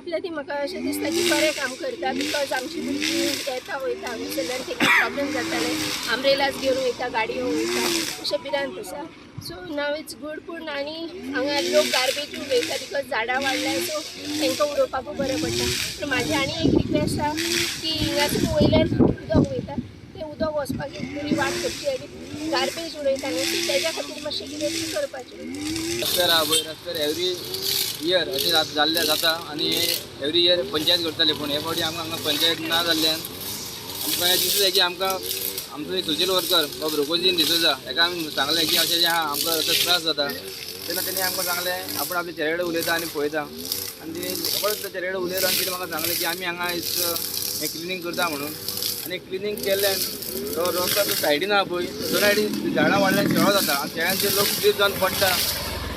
आपल्या ती म्हाका अशें दिसता की बरें काम करता, because आमची भुरगीं येता वयता हांगासरल्यान, तांकां प्रॉब्लम जाताले, आमब्रेलास घेवन वयता, गाडयो वयता, अशें भिरांत आसा. So now it's good. पूण आनी हांगा लोक गार्बेज उडयता because झाडां वाडल्या, सो तांकां उडोवपाकूय बरें पडटा. पूण म्हाजी आनी एक रिक्वेस्ट आसा की हिंगासून वयल्यान उदक वयता, तें उदक वचपाक एक बरी वाट करची आनी गार्बेज उडयता न्ही तेज्या खातीर मातशें कितें तरी करपाचें. रस्त्यार आहा पळय, रस्त्यार एवरी इयर अशें जाल्लें जाता आनी एवरी इयर पंचायत करताले, पूण हे फावटी आमकां हांगा पंचायत ना जाल्ल्यान आमकां हें दिसलें की आमकां आमचो एक सोशल वर्कर बाब रोकोजीन डिसोजा हेका आमी सांगलें की अशें जें आहा आमकां असो त्रास जाता. तेन्ना तेणी आमकां सांगलें आपूण आपल्या चेड्या कडेन उलयता आनी पळयता, आनी तेणी रोखडोच त्या चेड्या कडेन उलयलो आनी तेणी म्हाका सांगलें की आमी हांगा हें क्लिनींग करता म्हणून. आनी क्लिनींग केल्ल्यान तो रस्तो जो सायडीन आहा पळय, दोन सायडीन झाडां वाडल्यान शेळो जाता आनी शेळ्यान लोक स्लीप जावन पडटा.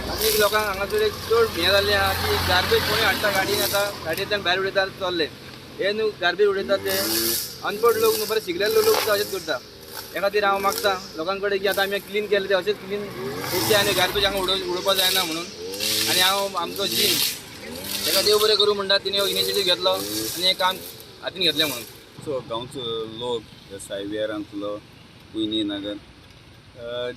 आनी लोकांक हांगासर एक चड हें जाल्लें आहा की गार्बेज कोणूय हाडटा गाडयेन, येता गाडयेंतल्यान भायर उडयता चल्ले, हे न्हू गार्बेज उडयतात ते अनपड लोक न्हू, बरे शिकलेले लोक सुद्दां अशेंच करता. हे खातीर हांव मागता लोकां कडेन की आतां आमी क्लीन केलें तें अशेंच क्लीन करचें आनी गार्बेज हांगा उडोवपाक जायना म्हणून. आनी हांव आमचो जीन ताका देव बरें करूं म्हणटा, तिणें इनिशिएटीव घेतलो आनी हें काम हातीन घेतलें म्हणून. सो गांवचो लोक सायवियरांतलो कुयनी नगर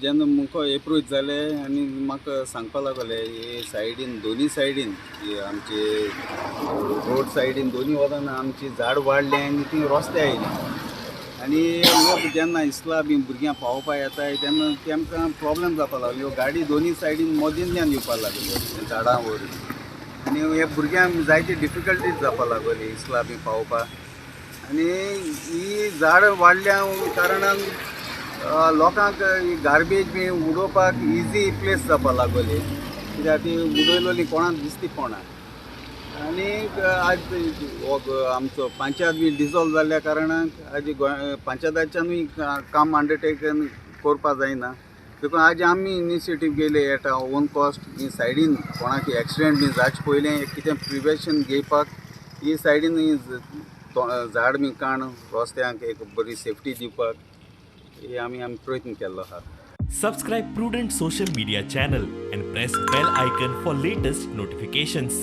जेन्ना म्हाका एप्रोच जाले आनी म्हाका सांगपा लागले हे सायडीन दोनी सायडीन आमचे रोड सायडीन दोनी वतान आमची झाड वाडलें आनी ती रस्ते आयली आनी लोक जेन्ना इस्कला बी भुरग्यांक पावोवपाक येताय तेन्ना तेमकां प्रॉब्लम जावपा लागल्यो. गाडी दोनी सायडीन मदींतल्यान येवपाक लागल्यो झाडां वरून आनी हे भुरग्यांक जायती डिफिकल्टीज जावपा लागली इस्कला बी पावोवपाक. आनी ही झाड वाडल्या कारणान लोकांक गार्बेज बी उडोवपाक इजी प्लेस जावपा लागली, कित्याक ती उडयलोली कोणाक दिसती पडना. आनी आज हो आमचो पंचायत बी डिजॉल्व जाल्ल्या कारणान आज गोंय पंचायताच्यानूय काम अंडरटेकन करपा जायना, देखून आज आमी इनिशिएटीव घेयले एट ओन कॉस्ट ही सायडीन कोणाक एक्सिडेंट बी जावचे पयलें कितें प्रिवेशन घेवपाक ही सायडीन ही झाड बी काण रस्त्यांक एक बरी सेफ्टी दिवपाक हे आमी आमी प्रयत्न केल्लो आहा. Subscribe Prudent social media channel and press bell icon for latest notifications.